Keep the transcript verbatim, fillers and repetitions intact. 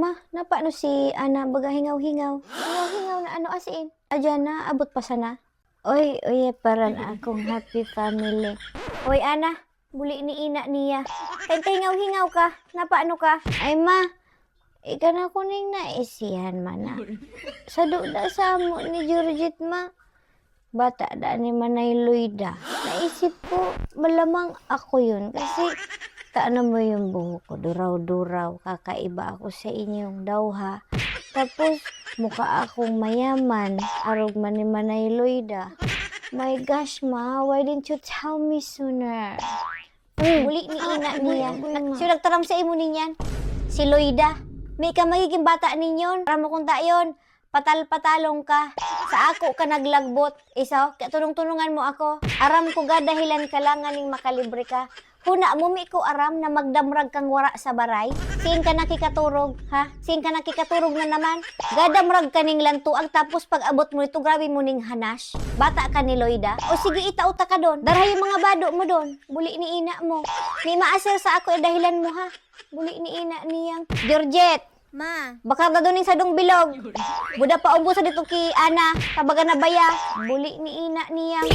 Ma, napano si Ana baga hingaw-hingaw? Hingaw-hingaw na ano asin? Adyan na, abot pa sana. Oy, oy, paran akong happy family. Oy, Ana, buli ni ina niya. Kay hingaw-hingaw ka, napano ka? Ay, ma, ika na kuning naisihan, mana. Sa duda sa amo ni Georgette, ma. Bata da ni Manay Loida. Naisip ko, malamang ako yun. Kasi, tanan mo yung buhok ko, duraw-duraw, kakaiba ako sa inyong dawha. Tapos, mukha akong mayaman, arog man ni Manay Loida. My gosh, ma, why didn't you tell me sooner? Buli ni ina niya. Nag-, sino nagtaram sa imo ninyan? Si Loida. May ka magiging bata ninyon. Aram mo kung ta yon, patal-patalong ka. Sa ako ka naglagbot. Iso, kaya tunong-tunungan mo ako. Aram ko gadahilan ka lang nganing makalibre ka. Huna mo, mi ko aram na magdamrag kang wara sa baray. Siin ka nakikaturog, ha? Siin ka nakikaturog na naman? Gadamrag ka ning lantuag, tapos pag-abot mo nito, grabe mo ning hanas. Bata ka ni Loida. O sige, itao ta ka don. Darha yung mga bado mo don. Buli ni ina mo. May maaser sa ako, eh, dahilan mo, ha? Buli ni ina niyang. Georgette! Ma. Bakar na doon yung sadong bilog. Buda pa ubo sa dito ki Ana. Tabaga na baya. Buli ni ina niyang.